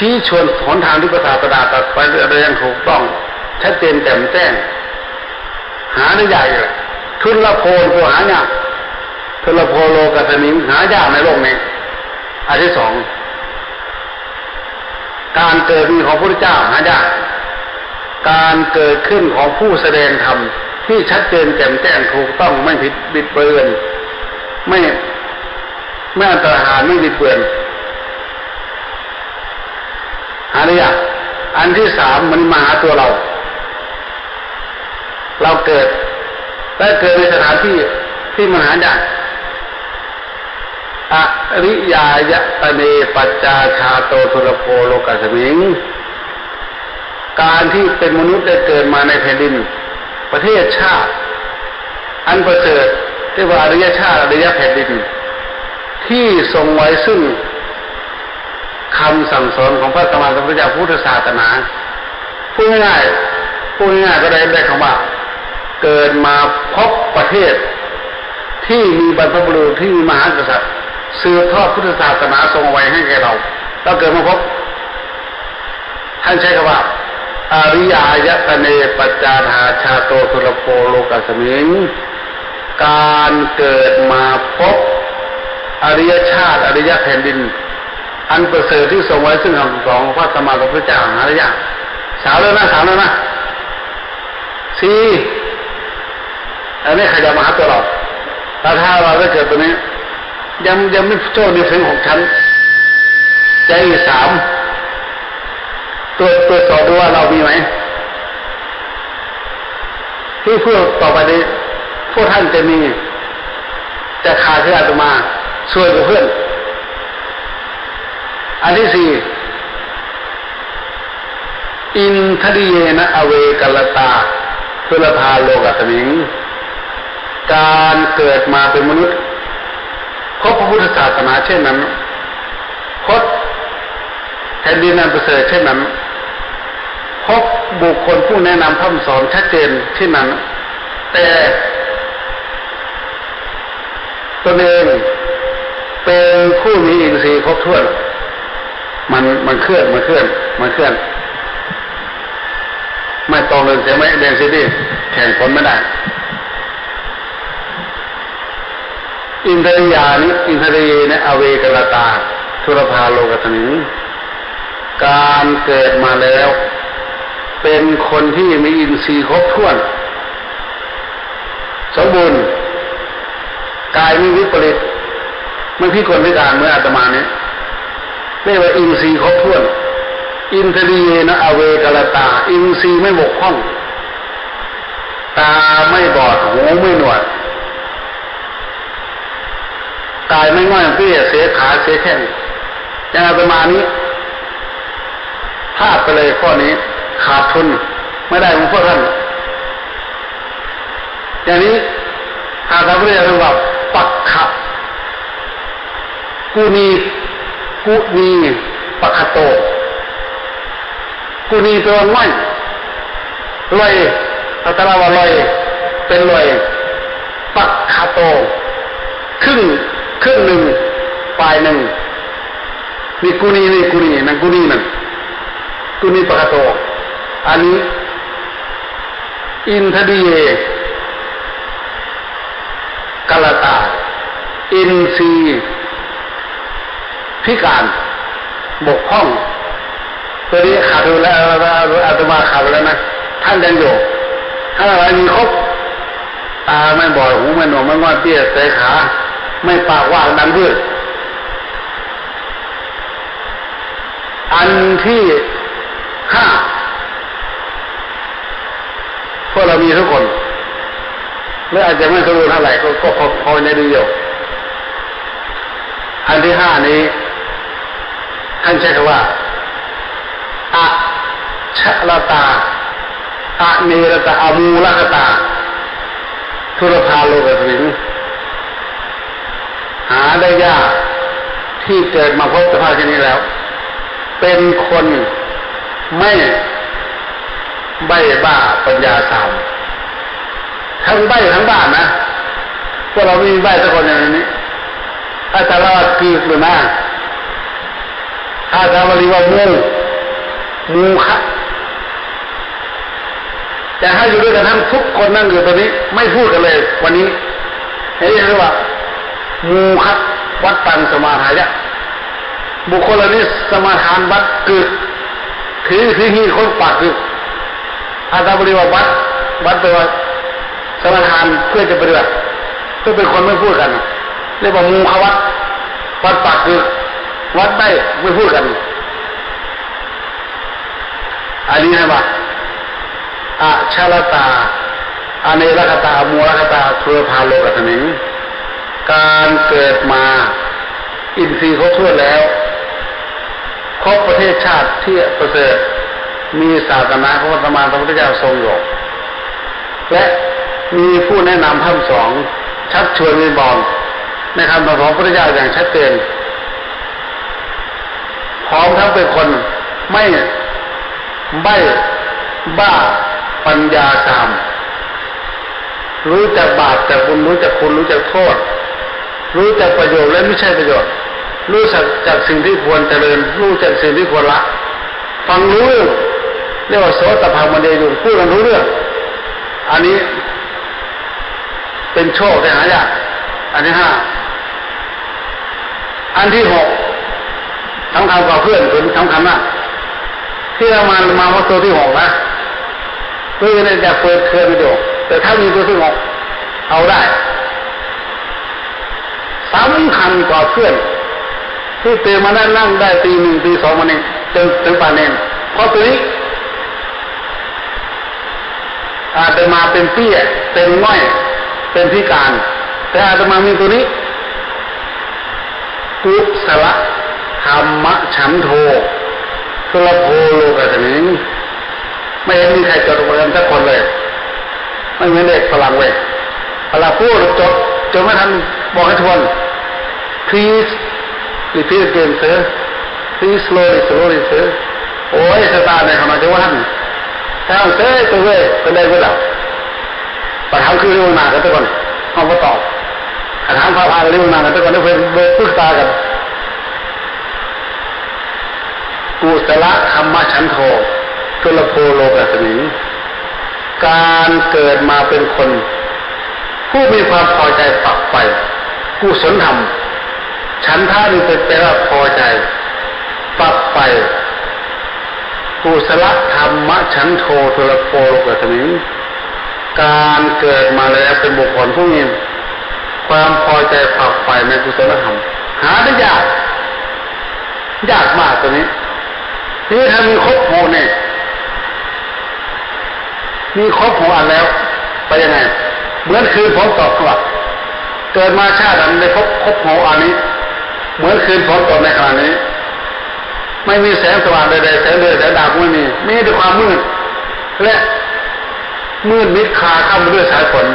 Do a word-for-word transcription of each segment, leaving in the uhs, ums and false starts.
ชี้ชวนหนทางที่พระศาสดาตรัสไปได้อย่างถูกต้อง ชัดเจนแจ่มแจ้ง หาได้ยากอยู่ทุลโภ ตัวหายาก ทุลโภ โลกัสมิง หายากในโลกนี้ อันที่สอง การเกิดมีของพระพุทธเจ้าหายาก การเกิดขึ้นของผู้แสดงธรรมที่ชัดเจนแจ่มแจ้งถูกต้องไม่ผิดบิดเบือน ไม่ไม่อันตรธานไม่บิดเบือน หาได้ยาก อันที่สามมันมาหาตัวเรา เราเกิดและเกิดในสถานที่ที่มันหายาก อริยายตเนปัจจาชาโตทุลโภ โลกัสมิง การที่เป็นมนุษย์ได้เกิดมาในแผ่นดิน ประเทศชาติ อันประเสริฐเรียกว่าอริยชาติอริยแผ่นดิน ที่ทรงไว้ซึ่งคำสั่งสอนของพระสัมมาสัมพุทธเจ้าพุทธศาสนา พูดง่ายๆพูดง่ายๆก็ได้ได้คำว่า เกิดมาพบประเทศ ที่มีบรรพบุรุษที่มีมหากษัตริย์ สืบทอดพุทธศาสนาทรงเอาไว้ให้แก่เรา เราเกิดมาพบ ท่านใช้คำว่า อริยายตเนปัจจาทาชาโตทุลโภ โลกัสมิง การเกิดมาพบ อริยชาติอริยแผ่นดิน อันประเสริฐที่ทรงไว้ซึ่งคำสอนของพระสัมมาสัมพุทธเจ้าหาได้ยาก สามแล้วนะ สามแล้วนะ สี่ อันนี้ขยับมาหาตัวเรา ถ้าถ้าเราได้เกิดตัวนี้ ยังยังไม่โจ้ในถึงหกชั้น ใจอีกสาม ตัวตัวจสอบดูว่าเรามีไหม ที่พวกต่อไปนี้ พวกท่านจะมี จะขาดคืออาตมา ส่วนกับเพื่อน อันที่สี่ อินทริเยนะอเวกลตา ทุลภา โลกัสมิง การเกิดมาเป็นมนุษย์ พบพระพุทธศาสนาเช่นนั้น พบแผ่นดินอันประเสริฐเช่นนั้น พบบุคคลผู้แนะนำพร่ำสอนชัดเจนเช่นนั้น แต่ตนเองเป็นผู้มีอินทรีย์ครบถ้วน มันมันเคลื่อนมันเคลื่อนมันเคลื่อน ไม่ตรงเดินเสียไม่เดินซิตี้แข่งผลไม่ได้ อินทริยานิอินทรียเนอเวกลตา ทุลภา โลกัสมิง การเกิดมาแล้ว เป็นคนที่มีอินทรีย์ครบถ้วน สมบูรณ์ กายไม่วิปริตไม่พิกลพิการเหมือนอาตมาเนี่ยเรียกว่าอินทรีย์ครบถ้วน อินทรียเนอเวกลตา อินทรีย์ไม่บกพร่อง ตาไม่บอด หูไม่หนวก กายไม่ง่อยเปรี้ยเสียขาเสียแข้ง อย่างอาตมานี้พลาดไปเลยข้อนี้ ขาดทุน ไม่ได้ของพวกท่าน อย่างนี้อาตมาเรียกว่าปักขะ กุณี กุณี ปักขะโต กุณีตัวง่อย ลอย อัตราว่าลอย เป็นลอย ปักขะโต ครึ่ง ครึ่งหนึ่ง ปลายหนึ่ง มีกุณี มีกุณี นั่นกุณีนั่น กุณีปักขะโต อันนี้ อินทรียเยกลตา อินทรีย์พิการบกพร่อง ตัวนี้ขาดไปแล้ว อาตมาขาดไปแล้วนะ ท่านยังอยู่ ท่านอะไรมีครบ ตาไม่บอด หูไม่หนวก ไม่ง่อยเปรี้ยเสียขา ไม่ปากว่างดังพืช อันที่ห้า พวกเรามีทุกคน หรืออาจจะไม่สมบูรณ์เท่าไหร่ ก็ก็พอพอในดีอยู่ อันที่ห้านี้ ท่านใช้คำว่า อชะลตา อเนรตา อมูลคตา ทุรพา โลกัสมิง หาได้ยากที่เกิดมาพบสภาพเช่นนี้แล้ว เป็นคนไม่ใบ้บ้าปัญญาสาม ทั้งใบ้ทั้งบ้านะ พวกเราไม่มีใบ้สักคนอย่างนี้ ถ้าจะเล่าว่าคือหรือนะ ถ้าจะมาเรียกว่ามู โมฆะ แต่ถ้าอยู่ด้วยกันทั้งทุกคนนั่งอยู่ตรงนี้ ไม่พูดกันเลยวันนี้ นี่เรียกว่า โมฆะวัตตังสมาทายะ บุคคลเหล่านี้สมาทานวัตรกึก ถือ ถือหิ้งคนปากกึก อาตมาบริวารวัตร วัตรแปลว่าสมาทานเพื่อจะปฏิบัติ เพื่อเป็นคนไม่พูดกัน เรียกว่าโมฆะวัตร วัตรปากกึก วัตรไม่ ไม่พูดกัน อันนี้นะว่า อชลตา อเนรคตา อโมรคตา ทุรพาโลกัสมิง การเกิดมา อินทรีย์ครบถ้วนแล้ว ครบประเทศชาติที่ประเสริฐ มีศาสนาของพระสัมมาสัมพุทธเจ้าทรงอยู่ และมีผู้แนะนำพร่ำสอน ชักชวนวิงวอน ในคำสอนของพระพุทธเจ้าอย่างชัดเจน พร้อมทั้งเป็นคนไม่ใบ้บ้าปัญญาสาม รู้จักบาปจากบุญ รู้จักคุณ รู้จักโทษ รู้จักประโยชน์และไม่ใช่ประโยชน์ รู้จักจากสิ่งที่ควรเจริญ รู้จักสิ่งที่ควรละ ฟังรู้เรื่อง เรียกว่าโสตปาปัญญาอยู่ พูดกันรู้เรื่อง อันนี้เป็นโชคที่หายาก อันที่ห้า อันที่หก สำคัญกว่าเพื่อน ตัวนี้สำคัญมาก ที่เรามา มาว่าตัวที่หกนะ ตัวอื่นเนี่ยจะเปิดเครื่องอยู่ แต่ถ้ามีตัวที่หก เอาได้ สำคัญกว่าเพื่อน ที่ตื่นมานั่ง นั่งได้ตีหนึ่งตีสองมาเนี่ย จนถึงป่านนี้ เพราะตัวนี้ อาตมาเป็นเปี้ย เป็นง่อย เป็นพิการ แต่อาตมามีตัวนี้ กุศลธรรมฉันโท ทุรโพโลกัสมิง ไม่เห็นมีใครจดเหมือนกันสักคนเลย ไม่เหมือนเด็กฝรั่งเว้ย ฝรั่งพูดจด จดไม่ทัน บอกให้ทวน please repeat again sir, please slowly, slowly sir. โอ้ย สตาร์ในของมันจะว่าทัน ถ้าเซ่ตัวเว้ย เป็นได้เว้ยล่ะ ปัญหาคือเรื่องหน้ากันทุกคน ห้องก็ตอบ ปัญหาพาพาเรื่องหน้ากันทุกคน เพื่อนปรึกษากัน กุศลธรรมฉันโท ทุรโพโลกัสมิง การเกิดมาเป็นคน ผู้มีความพอใจฝักใฝ่ กุศลธรรม ฉันทะนี่เป็นแปลว่าพอใจ ฝักใฝ่ กุศลธรรมฉันโท ทุรโพโลกัสมิง การเกิดมาแล้วเป็นบุคคลผู้มีความพอใจฝักใฝ่ในกุศลธรรม หาได้ยาก ยากมากตัวนี้ นี่ถ้ามีครบหกเนี่ย มีครบหกอันแล้ว ไปยังไง เหมือนคืนฝนตกครับ เกิดมาชาตินั้นได้ครบ ครบหกอันนี้ เหมือนคืนฝนตกในขณะนี้ ไม่มีแสงสว่างใดๆ แสงเดือนแสงดาวก็ไม่มี มีแต่ความมืด และมืดมิดคลาค่ำไปด้วยสายฝน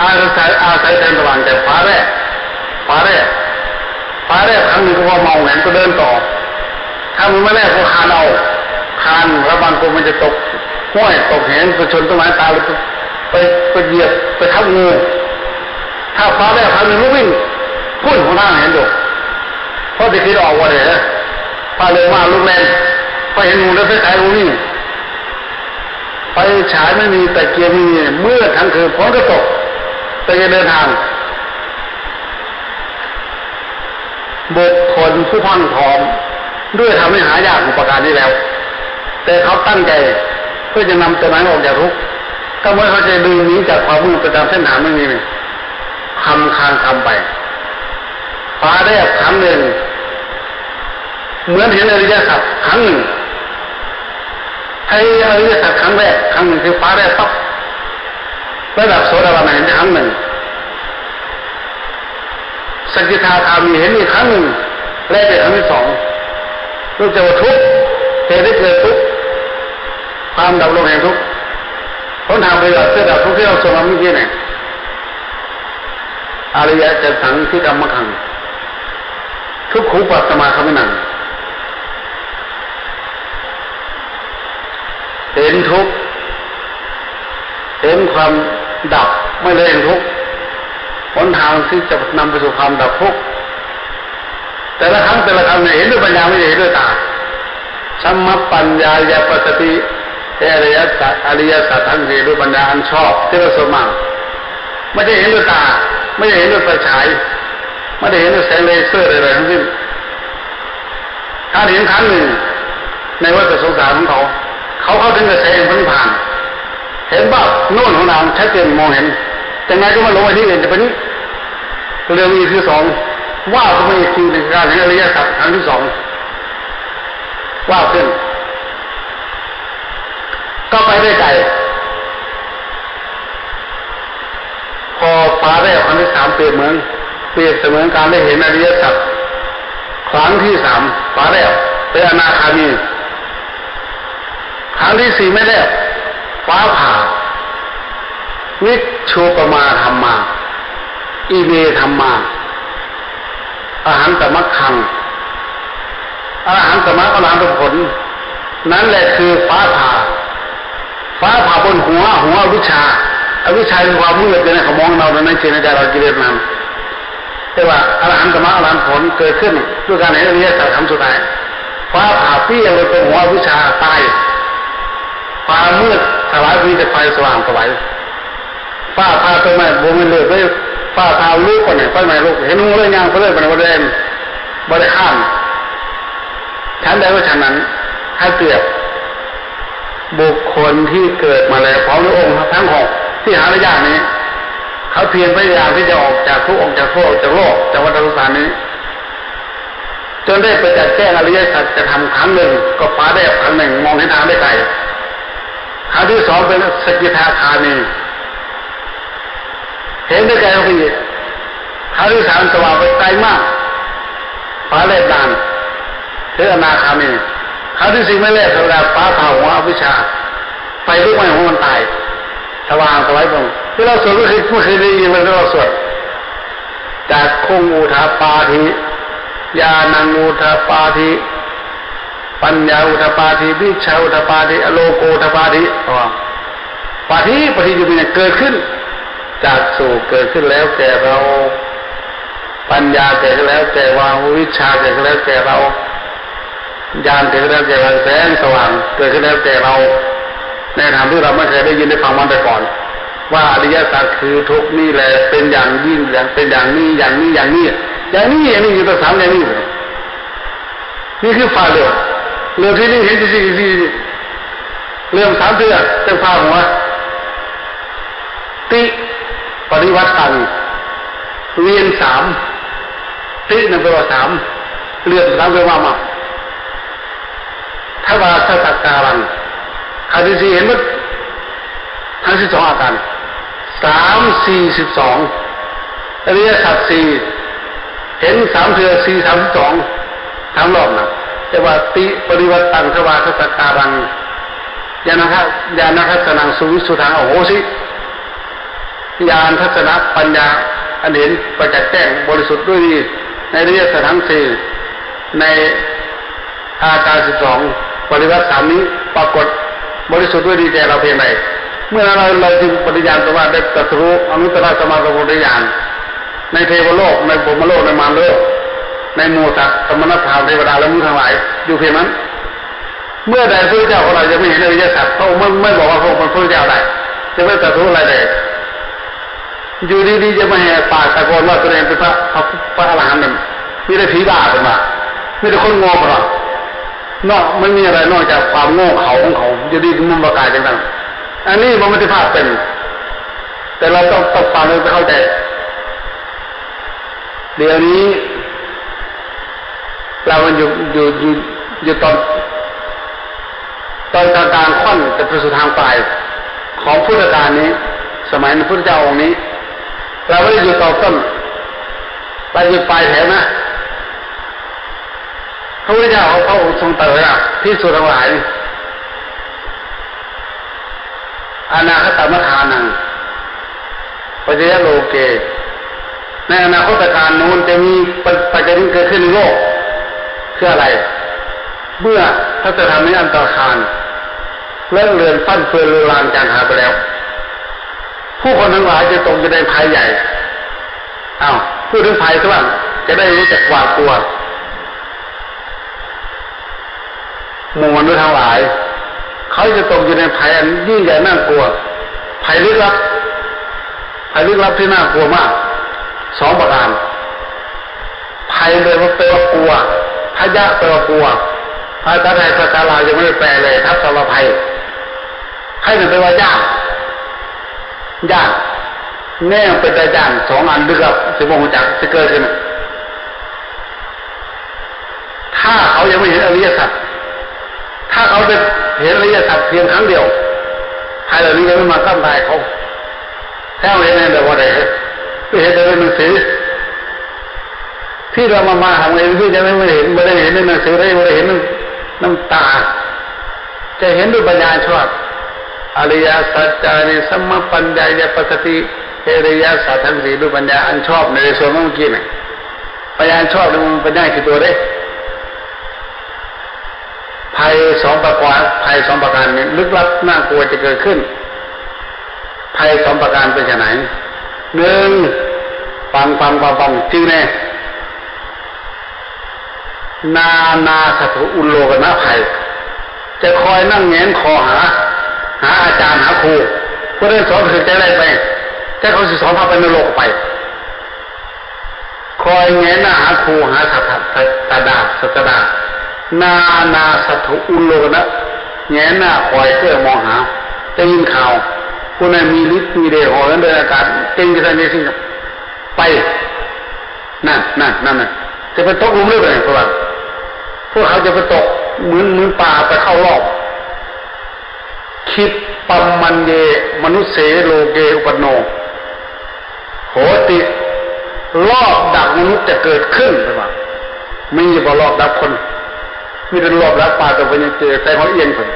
อาศัย อาศัยแสงสว่างจากฟ้าแลบ ฟ้าแลบ ฟ้าแลบครั้งหนึ่งก็ว่าเมาแหงนก็เดินต่อ ถ้ามันไม่แลบก็คลานเอา คลาน ระวังกลัวมันจะตกห้วย ตกแหง ไปชนต้นไม้ตาย หรือไป ไปเหยียบ ไปทับงู ถ้าฟ้าแลบครั้งหนึ่งก็วิ่ง พุ่นหนทางเห็นอยู่ เพราะจะคิดออกว่าเด้อ ฟ้าเร็วมาก ลูกแล่น พอเห็นงูแล้วไปไสบ่มี ไฟฉายไม่มี ตะเกียงไม่มี มืดทั้งคืน ฝนก็ตก แต่จะเดินทาง บุคคลผู้พรั่งพร้อม ด้วยธรรมที่หายากหกประการนี้แล้ว แต่เขาตั้งใจเพื่อจะนำตนนั้นออกจากทุกข์ ก็เมื่อเขาจะดึงหนีจากความมืดไปตามเส้นทางไม่มีเนี่ย คลำคลานคลำไป ฟ้าแลบครั้งหนึ่ง เหมือนเห็นอริยสัจครั้งหนึ่ง ไอ้อริยสัจครั้งแรก ครั้งหนึ่งคือฟ้าแลบปั๊บ ระดับโสดาบันเห็นครั้งหนึ่ง สกิทาคามีเห็นอีกครั้งหนึ่ง และเป็นครั้งที่สอง รู้จักว่าทุกข์ เหตุให้เกิดทุกข์ ความดับลงแห่งทุกข์ หนทางปฏิบัติเพื่อดับทุกข์ที่เราสวดมาเมื่อกี้เนี่ย อริยะจะสังที่กรรมขัง ทุกขูปัสสมาคมินัง เห็นทุกข์ เห็นความดับ ไม่เลยเห็นทุกข์ หนทางที่จะนำไปสู่ความดับทุกข์ แต่ละครั้งแต่ละครั้งเนี่ยเห็นด้วยปัญญา ไม่ได้เห็นด้วยตา สัมมัปปัญญายปัสสติ เห็นอริยสัจ อริยสัจทั้งสี่ด้วยปัญญาอันชอบที่ประเสริฐมาก ไม่ใช่เห็นด้วยตา ไม่ใช่เห็นด้วยไฟฉาย ไม่ได้เห็นด้วยแสงเลเซอร์ใดๆทั้งสิ้น ถ้าเห็นครั้งหนึ่งในวัฏสงสารของเขา เขาเข้าถึงกระแสแห่งพระนิพพาน เห็นว่าโน่นหนทางชัดเจนมองเห็น แต่ไงก็มาลงไปที่อื่น แต่ไปนี้ เรื่องนี้คือสอง ว่าก็ไม่จริงในการเห็นอริยสัจครั้งที่สอง ว่าขึ้น ก็ไปได้ไกล พอฟ้าแลบครั้งที่สามเปรียบเหมือน เปรียบเสมือนการได้เห็นอริยสัจ ครั้งที่สามฟ้าแลบเป็นอนาคามี ครั้งที่สี่ไม่แลบ ฟ้าผ่า วิชโชปมาธรรมา อิเมธรรมา อรหันตมัคคัง อรหันตมรรค อรหันตผล นั่นแหละคือฟ้าผ่า ฟ้าผ่าบนหัว หัวอวิชชา อวิชชาคือความมืดอยู่ในขมองเรา ในจิตในใจเรา กิเลสนั้น แต่ว่าอรหันตมรรค อรหันตผลเกิดขึ้นด้วยการเห็นอริยสัจครั้งสุดท้าย ฟ้าผ่าเปรี้ยงลงตรงหัวอวิชชาตาย ความมืดสลาย มีแต่ไฟสว่างไสว ฟ้าผ่าต้นไม้บ่มีเลือดเลย ฟ้าผ่าลุกไปเนี่ย ไฟไหม้ลุก เห็นหุงเลย ย่างไปเลย บ่ได้ บ่ได้ บ่ได้ข้าม ฉันใดก็ฉันนั้น ถ้าเปรียบบุคคลที่เกิดมาแล้วพร้อมด้วยองค์ทั้งหกที่หาได้ยากนี้ เขาเพียรพยายามที่จะออกจากทุกข์ ออกจากโทษ ออกจากโลก จากวัฏสงสารนี้ จนได้ประจักษ์แจ้งอริยสัจธรรมครั้งหนึ่ง ก็ฟ้าแลบครั้งหนึ่ง มองเห็นทางได้ไกล ครั้งที่สองเป็นสกิทาคามี เห็นได้ไกลเข้าไปอีก ครั้งที่สามสว่างไปไกลมาก ฟ้าแลบนาน ถึงอนาคามี ครั้งที่สี่ไม่แลบธรรมดา ฟ้าผ่าหัวอวิชชา ไฟลุกไหม้หัวมันตาย สว่างไสวไปหมด ที่เราสวดไม่เคย ไม่เคยได้ยินเลย ที่เราสวด จักขุงอุทปาทิ ญาณังอุทปาทิ ปัญญาอุทปาทิ วิชชาอุทปาทิ อโลโกอุทปาทิ อ๋อ ปาทิ ปาทิ อยู่เป็นอย่างเกิดขึ้น จักขุเกิดขึ้นแล้วแก่เรา ปัญญาเกิดขึ้นแล้วแก่เรา วิชชาเกิดขึ้นแล้วแก่เรา ญาณเกิดขึ้นแล้วแก่เรา แสงสว่างเกิดขึ้นแล้วแก่เรา ในธรรมที่เราไม่เคยได้ยินได้ฟังมาแต่ก่อน ว่าอริยสัจคือทุกข์นี่แหละ เป็นอย่างยิ่ง อย่าง เป็นอย่างนี้ อย่างนี้ อย่างนี้ อย่างนี้ อย่างนี้ อยู่ตั้งสามอย่างนี้ นี่คือฝ่ายเหลือ เหลือที่นี่เห็นที่นี่ ที่นี่ เรื่องสามเทื่อจังพาหัว ติ ปริวัตตัง เวียนสาม ตินั่นแปลว่าสาม เรื่องสามแปลว่ามา ทวาทสักการัง ครั้งที่สี่เห็นหมด ทั้งสิบสองอาการ สาม สี่ สิบสอง อริยสัจสี่ เห็นสามเทื่อ สี่ สาม สิบสอง ทั้งรอบนะ แต่ว่าติปริวัตตัง ทวาทสักการัง ญาณทัศ ญาณทัศนัง สุวิสุทธัง อโหสิ ญาณทัศนะปัญญา อันเห็นประจักษ์แจ้งบริสุทธิ์ด้วยดี ในอริยสัจทั้งสี่ ในอาการสิบสอง ปริวัตสามนี้ ปรากฏบริสุทธิ์ด้วยดีแก่เราเพียงใด เมื่อนั้นเรา เราจึงปฏิญาณตนว่าได้ตรัสรู้อนุตตรสัมมาสัมโพธิญาณ ในเทวโลก ในพรหมโลก ในมารโลก ในหมู่สัตว์สมณพราหมณ์เทวดาและมนุษย์ทั้งหลาย อยู่เพียงนั้น เมื่อใดพระพุทธเจ้าของเรายังไม่เห็นอริยสัจ พระองค์ไม่ ไม่บอกว่าพระองค์เป็นพระพุทธเจ้าได้ จะไม่ตรัสรู้อะไรเลย อยู่ดีๆ จะมาแหกปากตะโกนว่าตัวเองเป็นพระ พระ พระอรหันต์นั่น มีแต่ผีบ้าเป็นว่า มีแต่คนโง่เป็นว่า เนาะ มันมีอะไรนอกจากความโง่เขลาของเขา อยู่ดีมันประกาศอย่างนั้น อันนี้มันไม่ใช่ภาพเป็น แต่เราต้อง ต้องฟังแล้วจะเข้าใจ เดี๋ยวนี้ เรามันอยู่ อยู่ อยู่ อยู่ตอน ตอนกลางๆ ค่อนจะไปสู่ทางปลาย ของพุทธกาลนี้ สมัยพระพุทธเจ้าองค์นี้ เราไม่ได้อยู่ตอนต้น เราอยู่ปลายแถวนะ พระพุทธเจ้าของพระองค์ทรงตรัสว่า ภิกษุทั้งหลาย อนาคตมัฏฐานัง ปัจจยโลเก ในอนาคตกาลนู้นจะมีปัจ ปัจจัยนี้เกิดขึ้นในโลก คืออะไร เมื่อทัศธรรมนี้อันตรธาน และเลือนฟั่นเฟือนเลือนลางจางหายไปแล้ว ผู้คนทั้งหลายจะตกอยู่ในภัยใหญ่ อ้าว พูดถึงภัยซะบ้าง จะได้รู้จักหวาดกลัว หมู่มนุษย์ทั้งหลาย เขาจะตกอยู่ในภัยอันยิ่งใหญ่น่ากลัว ภัยลึกลับ ภัยลึกลับที่น่ากลัวมาก สองประการ ภัยเลยว่าแปลว่ากลัว พยะแปลว่ากลัว ภาษาไทย ภาษาลาวยังไม่ได้แปลเลย ทับศัพท์ว่าภัย ภัยเนี่ยแปลว่าย่าน ย่าน แนวเป็นตาย่าน สองอันลึกลับ สิบ่ฮู้จัก สิเกิดขึ้น ถ้าเขายังไม่เห็นอริยสัจ ถ้าเขาจะเห็นอริยสัจเพียงครั้งเดียว ภัยเหล่านี้ยังไม่มาก้ำกายเขา ถ้าเห็นในเดียวกันเลย ไปเห็นในหนังสือ ที่เรามา มาทำไง ที่จะไม่เห็น ไม่ได้เห็นในหนังสือ ไม่ได้เห็นน้ำตา จะเห็นด้วยปัญญาชอบ อริยสัจจานิสัมมาปัญญายาปัสสติ เห็นอริยสัจทั้งสี่ด้วยปัญญาอันชอบ ในส่วนเมื่อกี้เนี่ย ปัญญาอันชอบเนี่ยมันปัญญาคือตัวเด้ ภัยสองประการ ภัยสองประการเนี่ยลึกลับน่ากลัวจะเกิดขึ้น ภัยสองประการเป็นไฉน หนึ่ง ฟัง ฟัง ฟัง ฟัง จริงแน่ นานาสัตว์อุโลกนภัย จะคอยนั่งแหงนคอหา หาอาจารย์หาครู ผู้ใดสอนถือใจได้ไป แต่เขาสิสอนพาไปนรกไป คอยแหงนหน้าหาครูหาศาสดา ศาสดา นานาสัตว์อุโลกนะ แหงนหน้าคอยเพื่อมองหา ได้ยินข่าว ผู้นั้นมีฤทธิ์มีเดชเหาะเหินเดินอากาศ เก่งที่สุดในสิ่ง ไป นั่น นั่น นั่นน่ะ จะไปตกหลุมลึกเลย เพราะว่า พวกเขาจะไปตกเหมือน เหมือนปลาไปเข้าลอก คิปปัมมัญเย มนุสเส โลเก อุปปนโน โหติ รอบดักมนุษย์จะเกิดขึ้น เพิ่นว่า มีอยู่บ่รอบดักคน มีแต่รอบดักปลา แต่เพิ่นยังเจอแต่เขาเอียงเพิ่น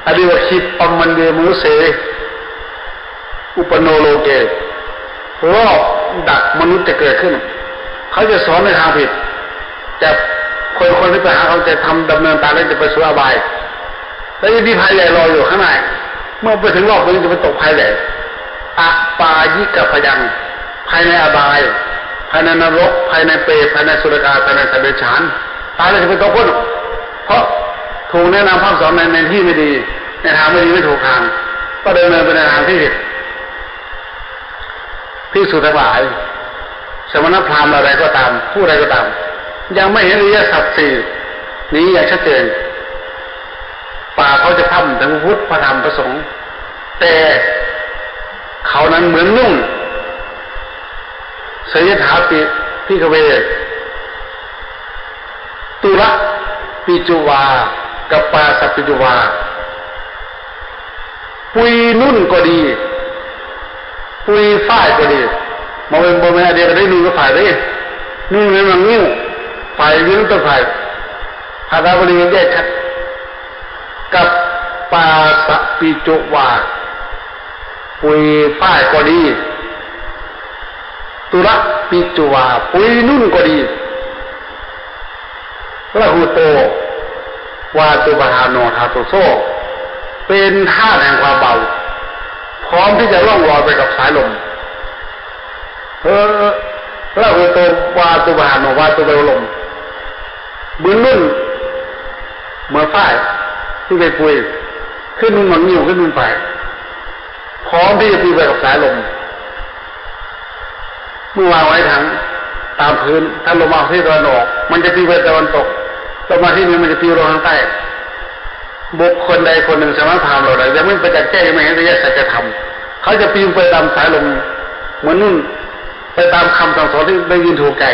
อันนี้ว่าคิปปัมมัญเย มนุสเส อุปปนโน โลเก รอบดักมนุษย์จะเกิดขึ้น เขาจะสอนในทางผิด จะคน คนที่ไปหาเขาจะทำดำเนินตามแล้วจะไปสู่อบาย แล้วจะมีภัยใหญ่รออยู่ข้างใน เมื่อไปถึงรอบนี้จะไปตกภัยใหญ่ อปายิกพยัง ภัยในอบาย ภัยในนรก ภัยในเปรต ภัยในสุรกาย ภัยในสัตว์เดรัจฉาน ตายแล้วจะไปตกพ้น เพราะถูกแนะนำพร่ำสอนใน ในที่ไม่ดี ในทางไม่ดี ไม่ถูกทาง ก็ดำเนินไปในทางที่ผิด ภิกษุทั้งหลาย สมณพราหมณ์อะไรก็ตาม ผู้ใดก็ตาม ยังไม่เห็นอริยสัจสี่นี้อย่างชัดเจน ปากเขาจะพร่ำถึงพระพุทธ พระธรรม พระสงฆ์ แต่เขานั้นเหมือนนุ่ง เสยยถาปิ ภิกขเว ตุระปิจุวา กปาสปิจุวา ปุยนุ่นก็ดี ปุยฝ้ายก็ดี บ่แม่น บ่แม่นอันเดียวกันได้ นุ่นกับฝ้ายเด้ นุ่นแม่นหมากงิ้ว ฝ้ายอยู่นำต้นฝ้าย ภาษาบาลีแยกชัด กปาสปิจุวา ปุยฝ้ายก็ดี ตุระปิจุวา ปุยนุ่นก็ดี ละหุโต วาตุปหาโน ทาตุโส เป็นธาตุแห่งความเบา พร้อมที่จะล่องลอยไปกับสายลม เออ ละหุโต วาตุปหาโน วาตุแปลว่าลม เหมือนนุ่น เหมือนฝ้ายที่ไปปุย คือนุ่นหมากงิ้ว คือนุ่นฝ้าย พร้อมที่จะปลิวไปกับสายลม เมื่อวางไว้ทางตามพื้น ถ้าลมมาทิศตะวันออก มันจะปลิวไปตะวันตก ลมมาทิศเหนือ มันจะปลิวลงทางใต้ บุคคลใดคนหนึ่ง สมณพราหมณ์เหล่าใดยังไม่ประจักษ์แจ้ง ยังไม่เห็นอริยสัจธรรม เขาจะปลิวไปตามสายลม เหมือนนุ่น ไปตามคำสั่งสอนที่ได้ยินถูกใจ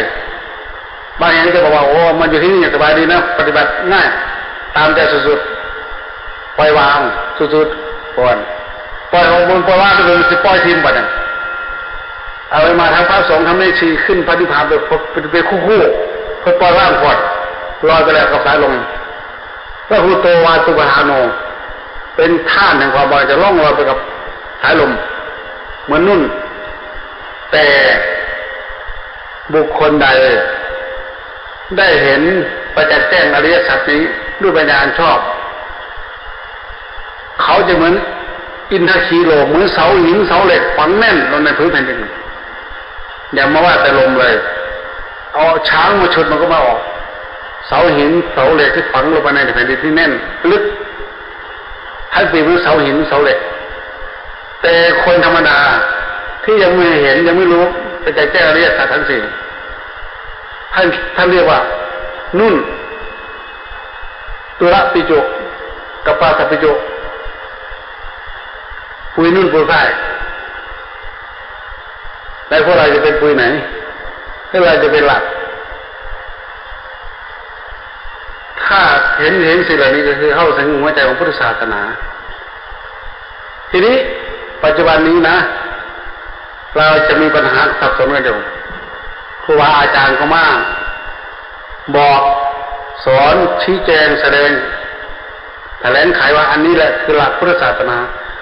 บางแห่งจะบอกว่า โอ้ มันอยู่ที่นี่สบายดีนะ ปฏิบัติง่าย ตามใจสุดๆ ปล่อยวางสุดๆ ก่อน ปล่อยของมัน ปล่อยวางไปเลย มันสิปล่อยทิ่มบัดนั้น เอาไปมาทางพระสงฆ์ทำให้ชีขึ้นพระนิพพานไป ไป ไปคู่ๆ เพื่อปล่อยวางก่อน ลอยไปแล้วกับสายลม พระพุทโธวาตุปหาโน เป็นธาตุแห่งความเบา จะล่องลอยไปกับสายลม เหมือนนุ่น แต่บุคคลใด ได้เห็นประจักษ์แจ้งอริยสัจนี้ด้วยปัญญาอันชอบ เขาจะเหมือนอินทขีโลม เหมือนเสาหินเสาเหล็กฝังแน่นลงในพื้นแผ่นดิน อย่ามาว่าแต่ลมเลย เอาช้างมาชนมันก็ไม่ออก เสาหินเสาเหล็กที่ฝังลงไปในแผ่นดินที่แน่นลึก ท่านเปรียบเหมือนเสาหินเสาเหล็ก แต่คนธรรมดาที่ยังไม่เห็นยังไม่รู้ไปแจ่แจ้งอริยสัจทั้งสี่ ท่านท่านเรียกว่านุ่น ตุระปิจุ กปาสปิจุ ปุยนุ่นปุยฝ้าย ในพวกเราจะเป็นปุยไหน พวกเราจะเป็นหลัก ถ้าเห็นเห็นสิ่งเหล่านี้ก็คือเข้าถึงหัวใจของพุทธศาสนา ทีนี้ปัจจุบันนี้นะ เราจะมีปัญหาสับสนกันอยู่ ครูบาอาจารย์ก็มาบอกสอนชี้แจงแสดง แถลงไขว่าอันนี้แหละคือหลักพุทธศาสนา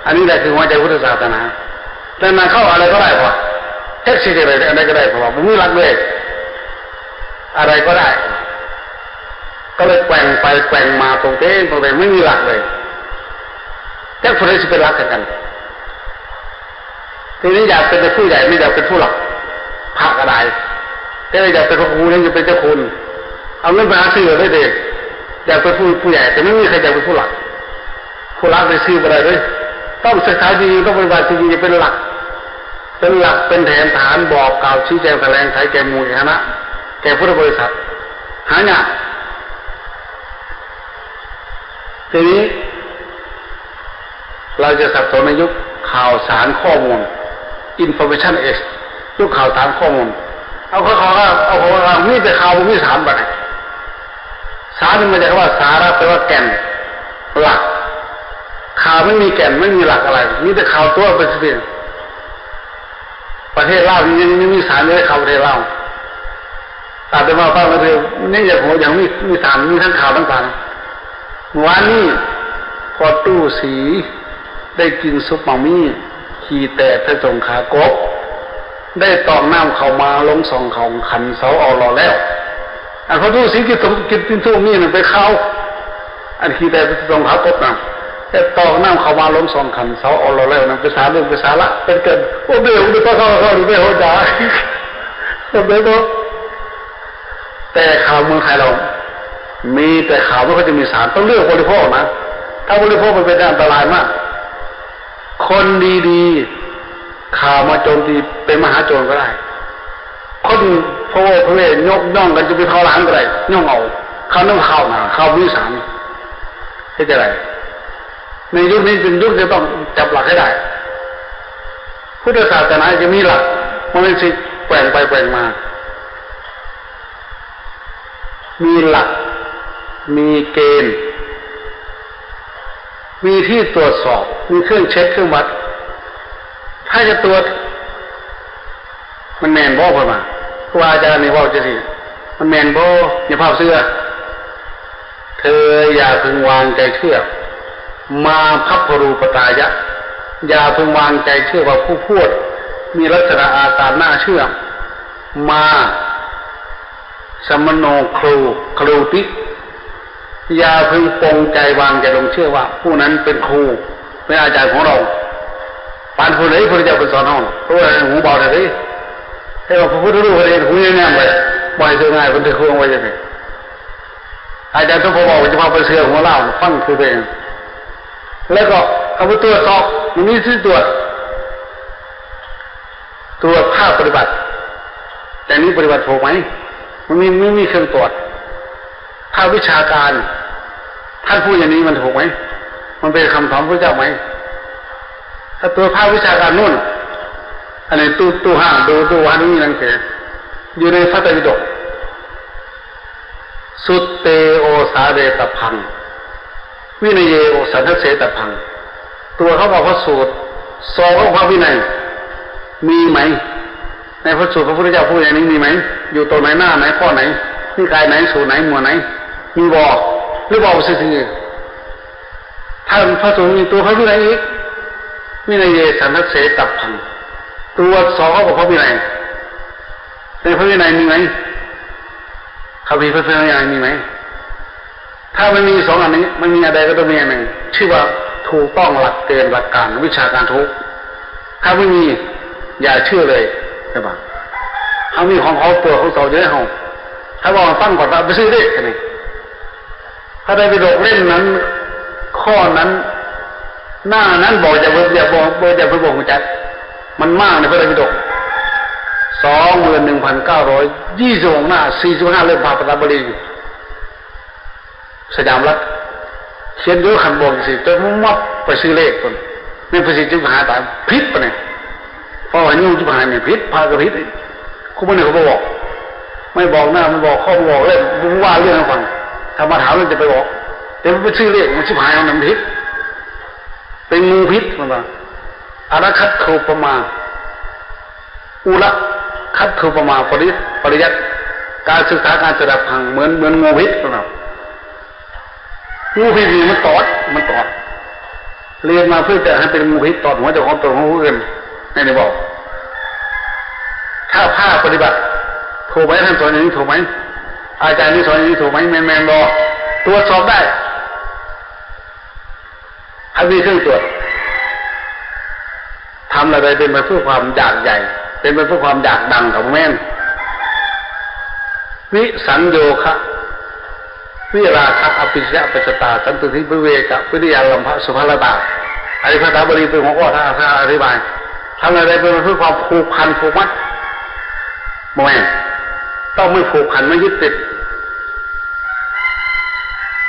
อันนี้แหละคือหัวใจพุทธศาสนา แต่นั้นเข้าอะไรก็ได้พอ แท็กซี่อะไรอะไรก็ได้พอ ผมมีหลักเลย อะไรก็ได้ ก็เลยแกว่งไปแกว่งมาตรงเต้งตรงเต้งไม่มีหลักเลย แจ็คพวกนี้จะเป็นหลักกัน ทีนี้อยากเป็นผู้ใหญ่ไม่อยากเป็นผู้หลัก พระก็ได้ แต่อยากเป็นพระครูนี่จะเป็นเจ้าคุณ เอาเงินไปหาซื้อได้เด็ก อยากเป็นผู้ผู้ใหญ่ แต่ไม่มีใครอยากเป็นผู้หลัก ผู้หลักไปซื้อไปได้เลย ต้องศึกษาดีๆ ต้องปฏิบัติดีๆ เป็นหลัก เป็นหลักเป็นแผนฐานบอกกล่าวชี้แจงแถลงไขแก่หมู่คณะ แก่พุทธบริษัท หายาก ทีนี้ เราจะสับสนในยุคข่าวสารข้อมูล information age ยุคข่าวสารข้อมูล เอาเขาเขาเอาเขาว่ามีแต่ข่าวบ่มีสารบัดนี้ สารนี่มาจากคำว่าสาระแปลว่าแก่นหลัก ข่าวไม่มีแก่นไม่มีหลักอะไร มีแต่ข่าวตัวไปสิ ประเทศลาวนี่ยังยังมีสารอยู่เลย ข่าวประเทศลาว อาตมาฟังแล้วเถอะ นี่อย่างหัวอย่างมีมีสารมีทั้งข่าวทั้งสาร วันนี้พอตู้สีได้กินซุปหม่ามี่ ขี่แต่ไปส่งขากบ ได้ตอกน้ำเข้ามาลงสองของขันเสาเอาหล่อแล้ว อันพอตู้สีกินสมกินกินซุปหม่ามี่นั่นไปเข้า อันขี่แต่ไปส่งขากบนะแต่ตอกน้ำเข้ามาลงสองขันเสาเอาหล่อแล้วนั่นเป็นสาเรื่องเป็นสาระเป็นเกิน โอ้เบลเดี๋ยวก็เข้าเข้าดูเบลหัวจ๋า โอ้เบลก็ แต่ข่าวเมืองไทยเรา มีแต่ข่าวไม่ค่อยจะมีสาร ต้องเลือกบริโภคนะ ถ้าบริโภคมันเป็นอันตรายมาก คนดีๆ ข่าวมาโจมตีเป็นมหาโจรก็ได้ คนพะโวพะเวยกย่องกันจะไปเผาหลานก็ได้ ย่องเอา ข่าวน้ำข่าวนะ ข่าวมีสาร เฮ็ดจั่งใด ในยุคนี้เป็นยุคที่ต้องจับหลักให้ได้ พุทธศาสนาจะมีหลัก มันไม่ใช่แกว่งไปแกว่งมา มีหลัก มีเกณฑ์ มีที่ตรวจสอบ มีเครื่องเช็คเครื่องวัด ถ้าจะตรวจ มันแม่นบ่ เพิ่นว่า ครูบาอาจารย์นี่เว้าจั่งซี้ มันแม่นบ่ อย่าพาเชื่อ เธออย่าพึงวางใจเชื่อ มาพัพพรูปตายะ อย่าพึงวางใจเชื่อว่าผู้พูด มีลักษณะอาการน่าเชื่อ มาสมโนครูครูติ อย่าพึงปลงใจวางใจลงเชื่อว่า ผู้นั้นเป็นครู เป็นอาจารย์ของเรา ปานผู้ใดพระเจ้าเป็นสอนเฮา เพราะว่าหูเบาเด้อ ให้ว่าพระพุทธรูปเห็นหูแนมไป บ่ให้เชื่อง่าย เพิ่นถือครูไว้จังได๋ อาจารย์ต้องบอกว่าจะพาไปเชื่อหัวเล่าฟังคือตัวเอง แล้วก็เอาไปตรวจสอบ มันมีที่ตรวจ ตรวจภาคปฏิบัติ แต่นี้ปฏิบัติถูกไหม มันมีไม่มีเครื่องตรวจ ภาควิชาการ ท่านพูดอย่างนี้มันถูกไหม มันเป็นคำสอนพระเจ้าไหม ถ้าตัวภาควิชาการนู่น อันนี้ตู้ตู้ห้างดูตู้วันนี้หนังสือ อยู่ในพระไตรปิฎก สุตเตโอสาเวตพัง วินเยโอสันทเสตพัง ตัวเขาบอกพระสูตร สองก็พระวินัย มีไหม ในพระสูตรพระพุทธเจ้าพูดอย่างนี้มีไหม อยู่ตรงไหนหน้าไหนข้อไหน นิกายไหนสูตรไหนหมวดไหน มีบ่ หรือบอกซื่อๆ ถ้าพระสูตรมีตัวพระวินัยอีก วินเยสันทเสตพัง ตัวสองก็พระวินัย ในพระวินัยมีไหม คำพีพระวินัยมีไหม ถ้ามันมีสองอันนี้ มันมีอะไรก็ต้องมีอันหนึ่ง ชื่อว่าถูกต้องหลักเกณฑ์หลักการวิชาการถูก ถ้าไม่มี อย่าเชื่อเลย ใช่ปะ เขามีของเขาตัวของเขาอยู่ในห้อง ถ้าว่าตั้งก่อนว่าไปซื้อเลขกันนี่ พระไตรปิฎกเล่มนั้น ข้อนั้น หน้านั้น บอกจะเพิ่น อย่าบอก บอกจะเพิ่นบอกจัก มันมากในพระไตรปิฎก สองหมื่นหนึ่งพันเก้าร้อยยี่สิบหกหน้า สี่สิบห้าเล่ม ภาษาบาลีอยู่ สยามรัฐ เขียนอยู่ คันบอกสิ จะมับไปซื้อเลขตน ไม่ไปสิ จะหาตาย ผิดปะเนี่ย เพราะว่าโยมจะหายเนี่ย ผิด พระก็ผิด คู่มือนี่เขาบอก ไม่บอกหน้า ไม่บอกข้อ ไม่บอกเลย ว่าเรื่องให้ฟัง ถ้ามาถามแล้วจะไปบอก แต่มันไปซื้อเลข มันสิบหาย มันผิด เป็นงูพิษ มันว่า อรคัตโทปมา อุรคัตโทปมา ปริ ปริยัติ การศึกษาการสดับพัง เหมือน เหมือนงูพิษ มันว่า งูพิษนี่มันตอด มันตอด เรียนมาเพื่อจะให้เป็นงูพิษ ตอดหัวเจ้าของ ตอดหัวผู้อื่น นี่ นี่บอก ถ้าภาคปฏิบัติ ถูกไหม ท่านสอนอย่างนี้ถูกไหม อาจารย์นี่สอนอย่างนี้ถูกไหม แม่น แม่นบ่ ตรวจสอบได้ อันนี้เครื่องตรวจ ทำอะไรเป็นไปเพื่อความอยากใหญ่ เป็นไปเพื่อความอยากดังกับแม่น วิสังโยคะ วิราคะ อภิชยะปัจจตา สันตุทิ วิเวกะ วิริยาลัมภะ สุภาลตา อันนี้ภาษาบาลีเป็นหัวข้อ ถ้า ถ้าอธิบาย ทำอะไรเป็นไปเพื่อความผูกพันผูกมัด บ่แม่น ต้องไม่ผูกพันไม่ยึดติด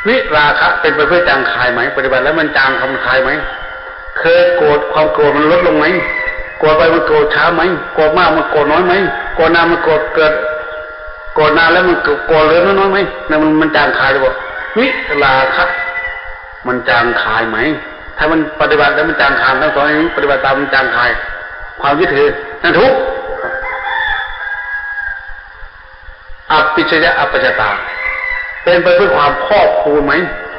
วิราคะ เป็นไปเพื่อจางคายไหม ปฏิบัติแล้วมันจางคลายไหม เคยโกรธ ความโกรธมันลดลงไหม โกรธไปมันโกรธช้าไหม โกรธมากมันโกรธน้อยไหม โกรธนานมันโกรธเกิด โกรธนานแล้วมันโกรธเหลือน้อยไหม นั่นมัน มันจางคลายหรือเปล่า วิราคะ มันจางคลายไหม ถ้ามันปฏิบัติแล้วมันจางคลาย ทั้งสองอย่างนี้ปฏิบัติตามมันจางคลาย ความยึดถือ นั่นถูก อภิชยะ อปัจจตา เป็นไปเพื่อความพอกพูนไหม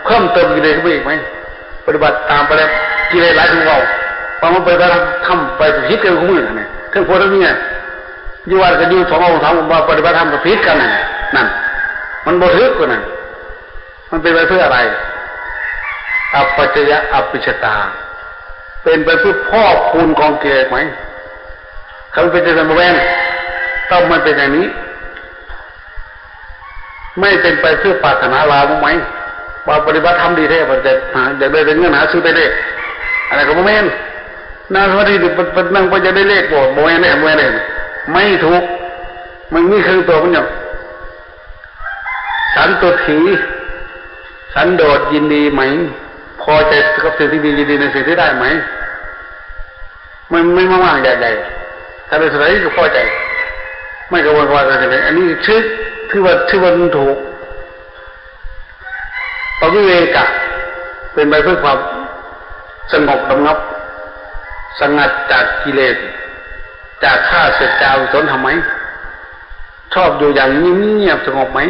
เพิ่มเติมกิเลสขึ้นไปอีกไหม ปฏิบัติตามไปแล้ว กิเลสหลายถึงเรา เพราะมันปฏิบัติธรรมไปผิดกันคู่มือเนี่ย ทั้งผัวทั้งเมีย อยู่วัดก็อยู่สององค์สามองค์ ว่าปฏิบัติธรรมก็ผิดกันนั่นน่ะ นั่น มันบ่ถืกกว่านั้น มันเป็นไปเพื่ออะไร อปัจจยะ อภิชตา เป็นไปเพื่อพอกพูนกองกิเลสไหม ถ้ามันเป็นอย่างนั้นบ่แม่น ต้องมันเป็นอย่างนี้ ไม่เป็นไปเพื่อปรารถนาลาบไหม ว่าปฏิบัติธรรมดีแท้ มันจะหา อยากได้แต่เงินหาซื้อแต่เลข อะไรก็บ่แม่น นั่งสมาธินี่ มัน มันนั่งไปจะได้เลขบ่ บ่แม่นแน่ บ่แม่นแน่ ไม่ถูก มันมีเครื่องตัวมันอยู่ สันตุถี สันโดษยินดีไหม พอใจกับสิ่งที่ดี ยินดีในสิ่งที่ได้ไหม มันไม่มากๆ ใหญ่ๆ ถ้าได้เท่าไหร่ก็พอใจ ไม่กังวลว่าจะเป็น อันนี้ชื่อ ถือว่า ถือว่ามันถูก อวิเวกะ เป็นไปเพื่อความสงบระงับ สงัดจากกิเลส จากข้าศึก จากอกุศลธรรมไหม ชอบอยู่อย่างเงียบๆ สงบไหม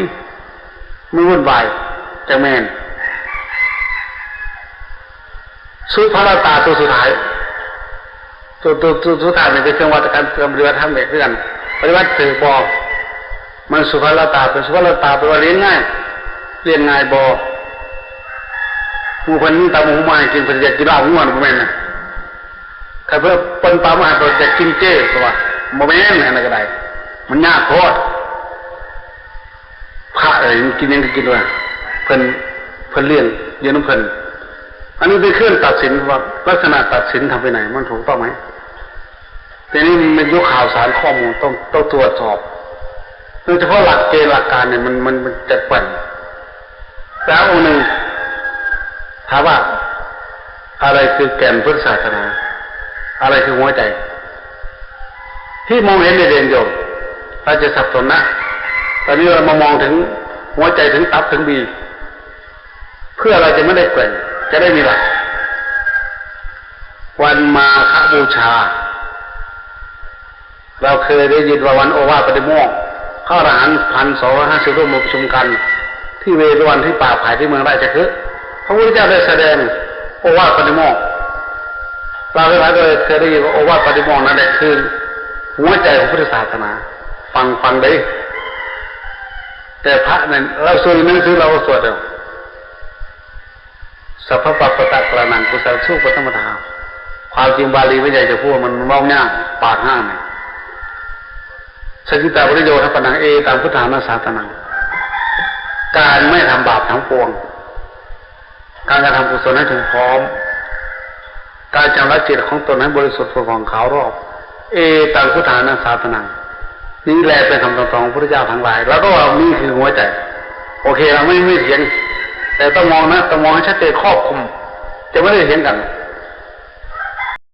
ไม่วุ่นวาย จังแม่น สุภาลตา ตัวสุดท้าย ตัว ตัว ตัวสุดท้ายนี่เป็นเครื่องวัดการปฏิบัติธรรมเองคือกัน ปฏิบัติถือบ่ มันสุภาลตา เป็นสุภาลตา แปลว่าเลี้ยงง่าย เลี้ยงง่ายบ่ หมู่เพิ่นมีตำบักหุ่งมาให้กิน เพิ่นอยากกินลาบงัว บ่แม่นนะ ถ้าเพิ่น เพิ่นปามาให้ เพิ่นอยากกินเจ ก็ว่า บ่แม่น อันนั้นก็ได้ มันยากโพด พระเอ้ย กินหยังก็กินว่า เพิ่น เพิ่นเลี้ยงอยู่นำเพิ่น อันนี้เป็นเครื่องตัดสินว่า ลักษณะตัดสินทางวินัยมันถูกต้องไหม ทีนี้มันยกข่าวสารข้อมูล ต้อง ต้องตรวจสอบ โดยเฉพาะหลักเกณฑ์หลักการเนี่ย มัน มัน มันจะแกว่ง แล้วองค์หนึ่งถามว่า อะไรคือแก่นพุทธศาสนา อะไรคือหัวใจ ที่มองเห็นในเด่นโยม เราจะสับสนนะ ตอนนี้เรามามองถึงหัวใจ ถึงตับ ถึงบี เพื่อเราจะไม่ได้แกว่ง จะได้มีหลัก วันมาฆบูชา เราเคยได้ยินว่าวันโอวาทปาติโมกข์ พระอรหันต์พันสองร้อยห้าสิบรูปมาประชุมกัน ที่เวฬุวัน ที่ป่าไผ่ ที่เมืองราชคฤห์ พระพุทธเจ้าได้แสดงโอวาทปาติโมกข์ เราทั้งหลายก็เลยเคยได้ยินว่าโอวาทปาติโมกข์นั่นแหละคือหัวใจของพุทธศาสนา ฟัง ฟังเด้อ แต่พระเนี่ย เราสวดหนังสือ เราก็สวดเอา สัพพะปัปปะตะกะระหัง กุศลสูปะทัมมะทา ความจริงบาลีไม่ใหญ่จะพูด มันเว้ายาก ปากห้างเนี่ย สักขิตาปริโยทปะนัง เอตังพุทธานาสาสนัง การไม่ทำบาปทั้งปวง การกระทำกุศลให้ถึงพร้อม การชำระจิตของตนให้บริสุทธิ์ผุดผ่องขาวรอบ เอตังพุทธานาสาสนัง นี่แหละเป็นคำสั่งสอนของพระพุทธเจ้าทั้งหลาย แล้วก็ว่านี่คือหัวใจ โอเค เราไม่ไม่เถียง แต่ต้องมองนะ ต้องมองให้ชัดเจนครอบคลุม จะไม่ได้เถียงกัน